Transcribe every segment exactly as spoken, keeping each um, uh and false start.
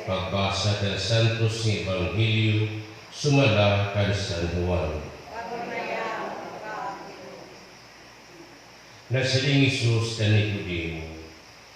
Pagbasa kan Santos nga Ebanghelyo sumala kan San Juan. Nasiring Jesus kan Nicodemo,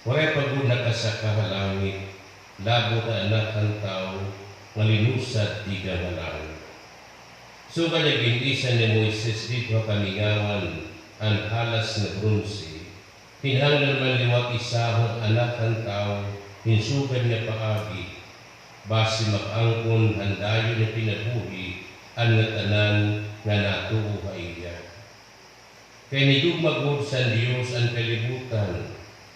"Waray pa gud nakasaka ha langit, labot ha Anak han Tawo nga linusad tikang ha langit. Sugad nga gin-isa ni Moises didto ha kamingawan an halas nga bronse, kinahanglan man liwat isahon an Anak han Tawo hin sugad nga paagi, basi makaangkon han dayon nga kinabuhi an ngatanan nga natuo ha iya. Kay nigugma gud san Dios an kalibutan,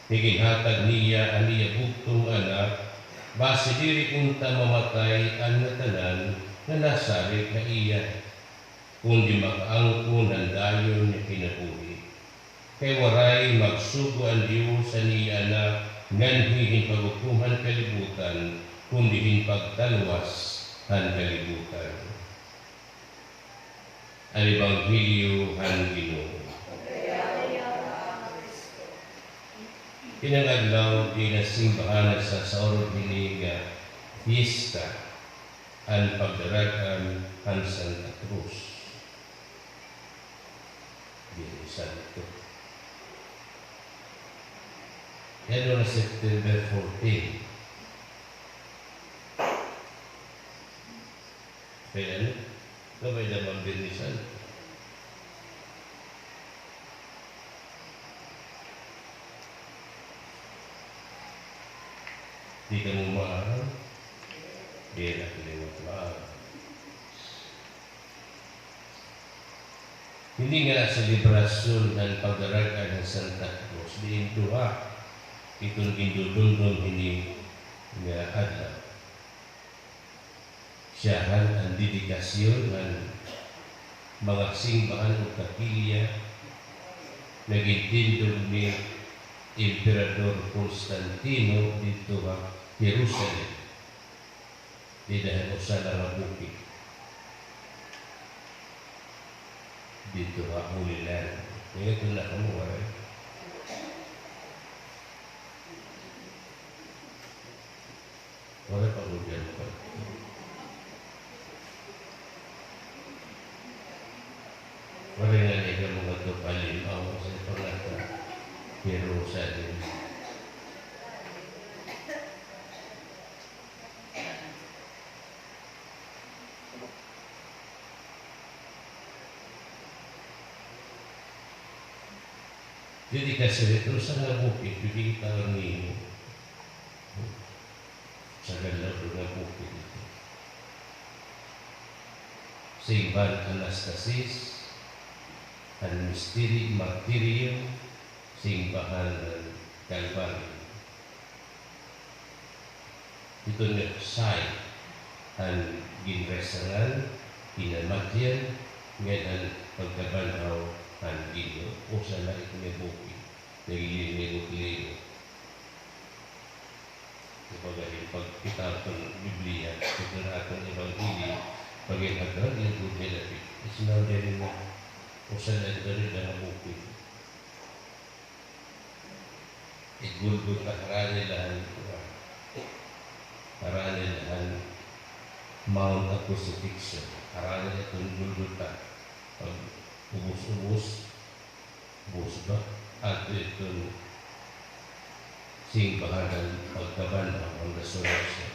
nga ginhatag niya an iya bugtong Anak, basi diri unta mamatay an ngatanan nga nasarig ha iya, kundi makaangkon han dayon nga kinabuhi. Kay waray magsugo an Dios han iya Anak nganhi hin paghukom han kalibutan, kundi hin pagtalwas han kalibutan." An Ebanghelyo han Ginoo. Ini nga adlaw, dinhi ha simbahan, nagsasaurod hini nga piyesta an pagdarag-an han Santa Cruz. Biyernes Santo. Yana na September fourteen. Kay ano? Gamay naman Biyernes Santo. Di kamo maaram? Di na kamo maaram. Hini nga selebrasyon han pagdarag-an han Santa Cruz, diin duha iton gindudumdom hini nga adlaw. Siyahan an dedikasyon han mga simbahan o kapilya nga gintindog ni Emperador Constantino didto ha Jerusalem, dida han usa la nga bukid didto ha Holy Land. Ngadto na kamo, waray? Wala pa ko diyan pa. Wala nga niya ka mga tupalim, ako sa pangata. Pero sa din. Diri kasi dito sa nga bukid, pwede kita nimo. Sa ganda nga bukid ito. Simbahan Anastasis, an misteri-, martiryo, simbahan han Kalbaryo. Ito nga site han ginraysangan, kinamatyan, ngan han pagkabanhaw han Ginoo. Usa la ito nga bukid, naglilibot-libot. Kumbaga, yung pagkita aton Biblia, pagkita aton Ebanghelyo, pag-inhagran, yung good nila, is na rin na, usa la ito rin na bukid. Igulgol ka, harani la han, harani la han Mount of Crucifixion, harani la iton Golgota, pag-ubos-ubos, ubos ba? Adto iton simbahan han pagkabanhaw, resurrection.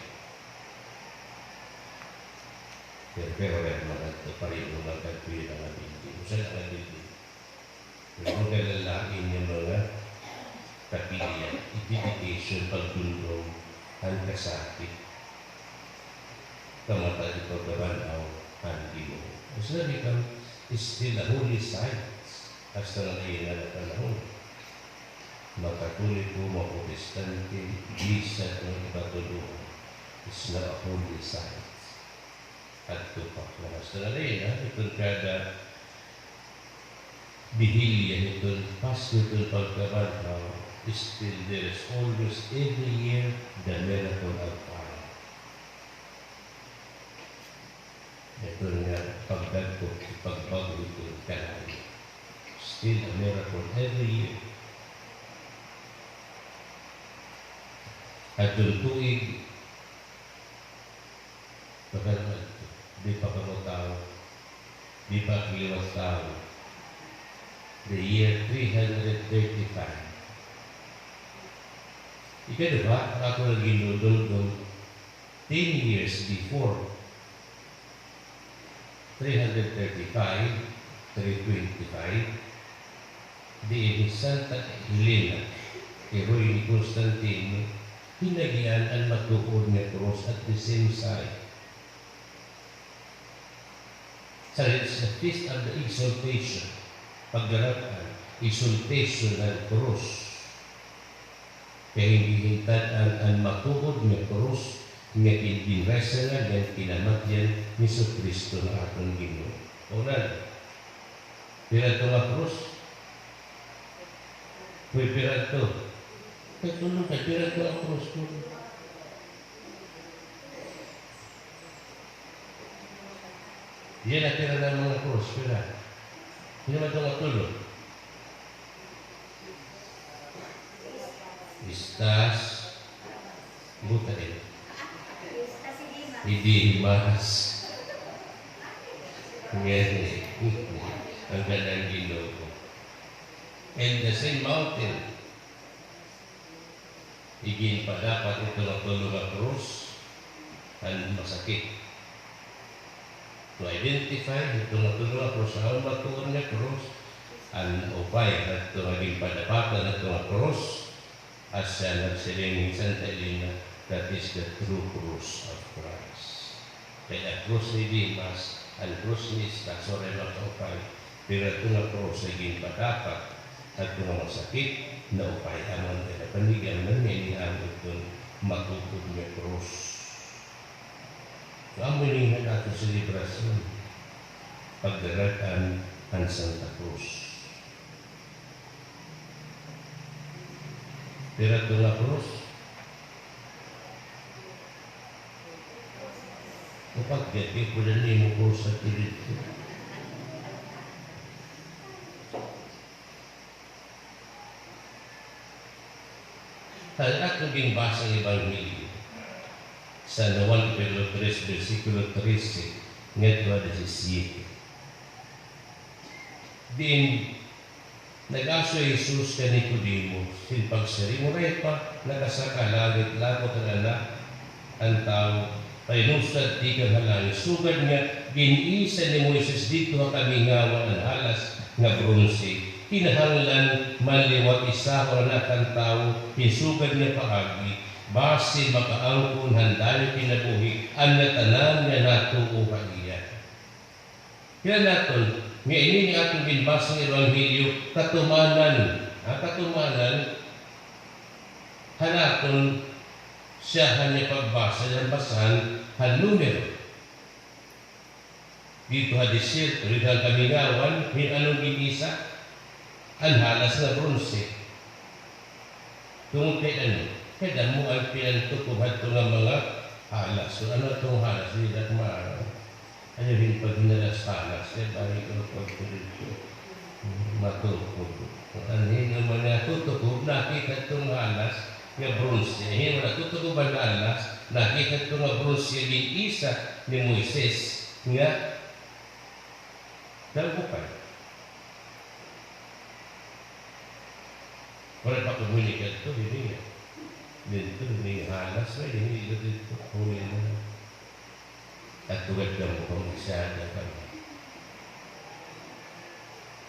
Pero, pero, pero, maganda, pareho, maganda yun ang building. Usa lang ang building. Pero ang kalalain niya mga kapilya, dedication, pagdundong, an kasakit. Kamatay, pagkabanhaw han Ginoo. Usa na bitaw, still a holy site. Hasta na iyan nga panahon. Mga Katoliko, mga Protestante, bisan an iba tulo, is na a holy site. Adto pa, nga hasta na iyan, ha? Iton kada Bihilya hiton Pasko, hiton pagkabanhaw, still there is always every year the miracle of fire. Hiton nga pagdagko, pagbag-o hiton kalayo. Still a miracle every year. Adton tuig, Di pa kamo tawo, di pa liwat tawo. The year three hundred thirty-five. Ikaduha, ako nga ginudumdum, ten years before, three hundred thirty-five, three twenty-five, diin hi Santa Helena, iroy ni Constantino, hinagian an matuod nga krus at the same site. So it's the feast of the exaltation. Pagdarak-an, exaltation han krus. Kay ginhintad-an an matuod nga krus nga kin-, ginresengan ngan kinamatyan ni Jesucristo nga aton Ginoo. Unan, pira to nga krus? Uy, pira to? Kay tulo kay pira to nga krus? Yana, pira na mga krus, pira? Pira man to nga tulo? Istas, buta eh. Hi Dimas. Ngani, an Gad-an han Ginoo. And the same mountain. Iginpadapat hito nga tulo nga krus an masakit. To identify hito nga tulo nga krus, an matuod nga krus, an upay hadto nga ginpadapatan hadto nga krus, asya nagsiring hi Santa Helena, that is the true cross of Christ. Kay an krus ni Dimas, an krus ni Istas, waray makaupay. Pero hadto nga krus nga ginpadapat hadto nga masakit, naupay, amo na, panigamnan niya ini nga amo iton matuod nga krus. So, amo ini nga aton selebrasyon, pagdarag-an han Santa Cruz. Pira to nga krus? Kapag gati, pwede nimo krus sa kilid ko. An aton ginbasa nga Ebanghelyo, San Juan kapitulo tres, bersikulo trese ngadto ha disisiyete. Diin nag-aso hi Jesus kan Nicodemo, sin pagsiring, waray pa nakasaka ha langit labot an Anak han Tawo, painusad tikang ha langit. Sugad nga gin-isa ni Moises didto ha kamingawan an halas nga bronse, kinahanglan man liwat isahon han Anak han Tawo hin sugad nga paagi, basi makaangkon han dayon kinabuhi an ngatanan nga natuo ha iya. Kila naton nga ini nga aton ginbasa nga Ebanghelyo, katumanan, ha, katumanan han aton siyahan nga pagbasa, nga basahan han Numero. Didto ha desierto, didto ha kamingawan, hin-o an gin-isa? An halas nga bronse. Tungod kay ano? Kay damo an pinantukob hadto nga mga halas. So, ano hadto nga halas? Diri na maaram. Ayaw hin paghinalas-halas. Kay balik ko pagtuloy ko. Matukob. An hin-o man nga tutukob, nakita hadto nga halas nga bronse. Hin-o man nga tutukob an halas, nakita hadto nga bronse, gin-isa ni Moises nga daw upay. Waray pa ko hini kadto, hini nga. Didto, hini nga halas na, hini nga didto. Huli na. At tugad kamo, kung isa na kami.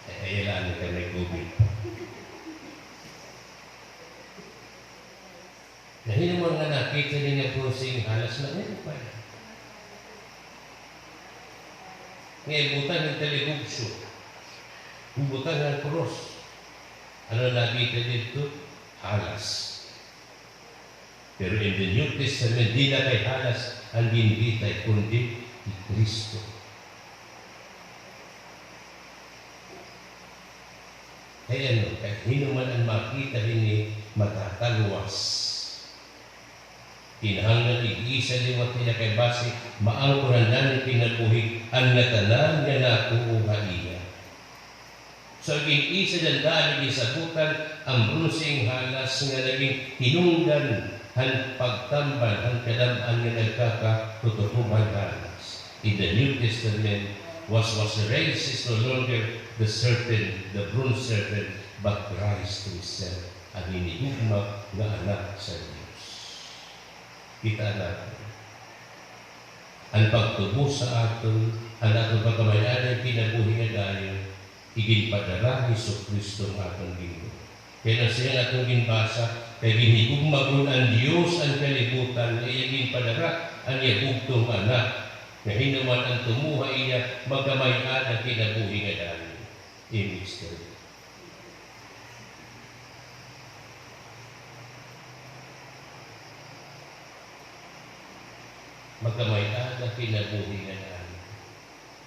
Ay, ay, alam niyo kami, COVID pa. Nga hin-o man nga nakita niya nga krus nga halas na, ano pa? Nga ibutang hin talibugso. Ibutang nga krus. Ano nakita didto? Halas. Pero in the New Testament, di na kay halas an ginbitay, kundi hi Cristo. Kay ano, kay hin-o man an makita hini matatalwas. Kinahanglan ig-isa liwat hiya kay basi maangkon han dayon kinabuhi an ngatanan nga natuo ha iya. So, gin-isa han dayon ginsabutan an bronseng halas nga nagin hinungdan han pagtambal han kadam-an nga nagkakatutukoban hanas. In the New Testament, was, was raised is no longer the serpent, the bronze serpent, but Christ himself, an hinigugma nga Anak sa Dios. Kitaa naton. An pagtubos sa aton, an aton pagkamay-ada han kinabuhi nga dayon, iginpadara ni Jesu-Cristo nga aton Ginoo. Kay nasiring an aton ginbasa, kay ginhigugma gud han Dios an kalibutan nga iya ginpadara an iya bugtong Anak, nga hin-o man an tumuo ha iya magkamay-ada han kinabuhi nga dayon. Amen. Magkamay-ada han kinabuhi nga dayon.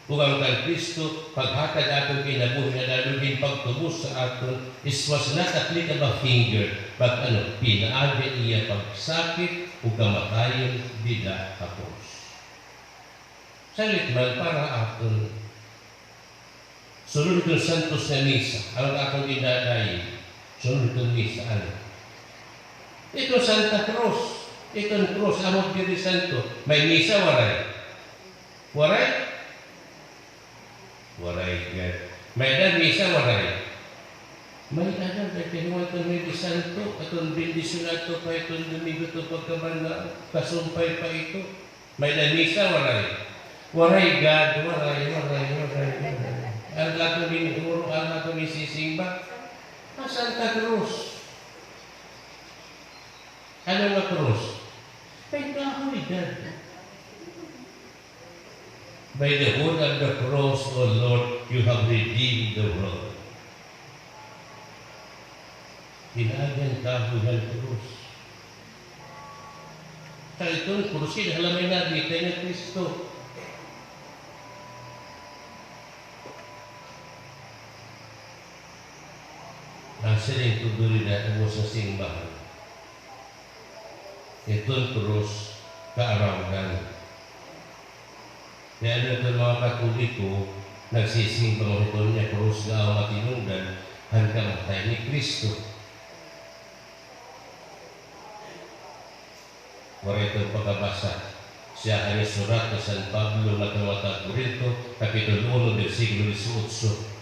Ug an kan Cristo, paghatag aton kinabuhi nga dayon, ginpagtubos sa aton, it was not a click of a finger, but ano, pinaagi niya pagsakit ug kamatayon dida ha krus. Salit man para aton. Sunod hiton santos nga misa, ano an aton gindadayon? Sunod hiton misa, ano? Iton Santa Cruz, iton krus, amo diri santo. May misa, waray? Waray? Waray gad. May-ada misa, waray? May-ada, kay kay iton Huwebes Santo, aton bendisyon ato pa iton Domingo aton pagkabanhaw, kasumpay pa ito. May-ada misa, waray? Waray gad, waray, waray, waray, waray. An aton ginhuro, an aton ginsisimba, an Santa Cruz. Ano nga krus? Kay kahoy gad. By the wood of the cross, O Lord, you have redeemed the world. Pinaagi han kahoy han krus. Kay iton krus, dida la may nabitay nga Cristo. Nasiring ko diri ha ubos nga simbahan. Iton krus kaarawdan. Kay ano iton mga Katoliko, nagsisimba man hiton nga krus nga awa matinungdan han kamatay ni Cristo. Waray iton pakabasa. Siyahan nga surat ni San Pablo ngadto ha mga taga-Corinto, Kapitulo uno, bersikulo disiotso.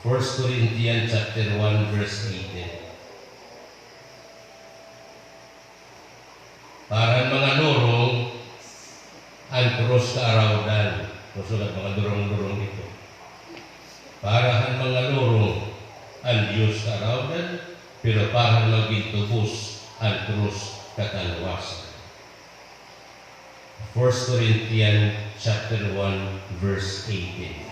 First Corinthians chapter one, verse eighteen. Para han mga lurong, an krus kaarawdan. Kusog an mga lurong-lurong ito. Para han mga lurong, an Diyos kaarawdan, pero para han mga gintubos, an krus katalwasan. First Corinthians chapter one, verse eighteen.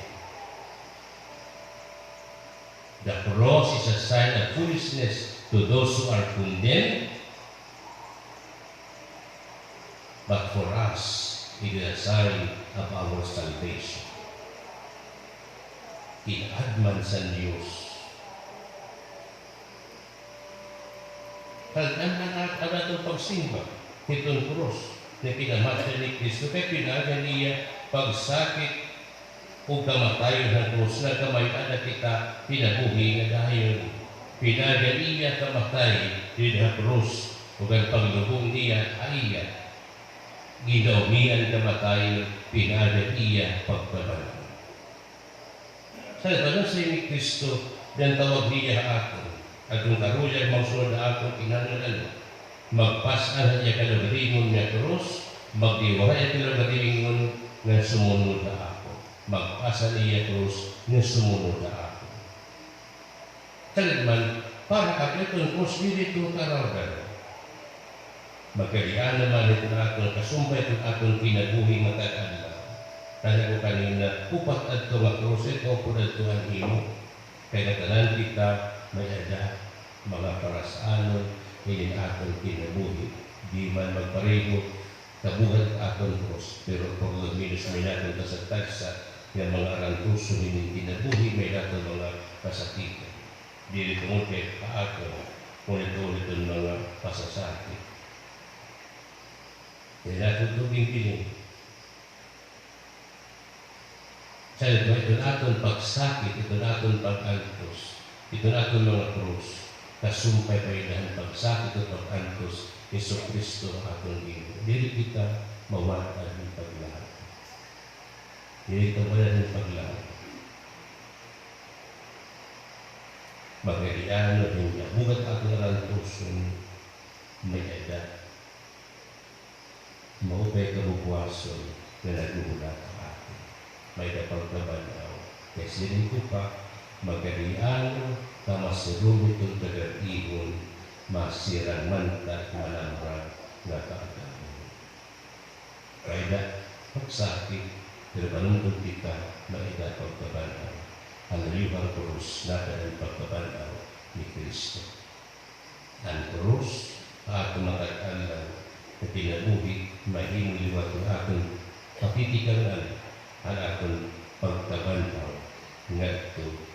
The cross is a sign of foolishness to those who are condemned, but for us, it is a sign of our salvation. Kinaadman san Diyos. Kay an, an, an, an aton pagsimba hiton krus nga kinamatyan ni Cristo, kay pinaagi han iya pagsakit ug kamatayon han krus, nagkamay-ada kita kinabuhi nga dayon. Pinaagi han iya kamatay dida ha krus, ug an paglubong niya ha iya, gindaomi an kamatayon, pinaagi han iya pagkabanhaw. Sa pagkasiring ni Cristo, dida an tawag niya ha aton. Adton karuya, magsunod ha akon, kinahanglan ano? Magpas-an han iya kalugaringon nga krus, magdiwara iya kalugaringon ngan sumunod ha akon. Magpas-an iya krus ngan sumunod ha akon. Salit man, para ha aton iton krus diri ito kaarawdan. Magkadi-an naman hiton aton, kasumpay hiton aton kinabuhi matag adlaw. Tana ko kanina, upat adto nga krus, ikaw pud adto an imo. Kay ngatanan kita may-ada mga parasaanon hinin aton kinabuhi. Di man magpareho kabuhat aton krus, pero por lo menos may-ada naton tagsa-tagsa nga mga arantuson hinin kinabuhi, may-ada naton mga kasakitan. Diri tungod kay ha aton, ngunit tungod hiton mga pasasakit. Kay naton ito ginpili. Sa iton, iton aton pagsakit, iton aton pag-antos, iton aton mga krus, kasumpay pa dida han pagsakit ug pag-antos Jesucristo aton Ginoo. Diri kita mawad-an hin paglaag. Diri kita mawad-an hin paglaag. Magariano hin bugad aton arantuson, may-ada. Maupay kabubuwason nga naghuhulat ha aton. May-ada pagkaban-aw. Kay siring ko pa, magariano ta masirumit unta gad ihon, masirang man ta malamrag nga kaagahon. May-ada pagsakit, pero manuntun kita, may-ada pagkaban-aw. An layo han krus, nada an pagkaban-aw ni Cristo. An krus, ha aton matag adlaw nga kinabuhi, mahimo liwat nga aton papitikan-an an aton pagkaban-aw ngadto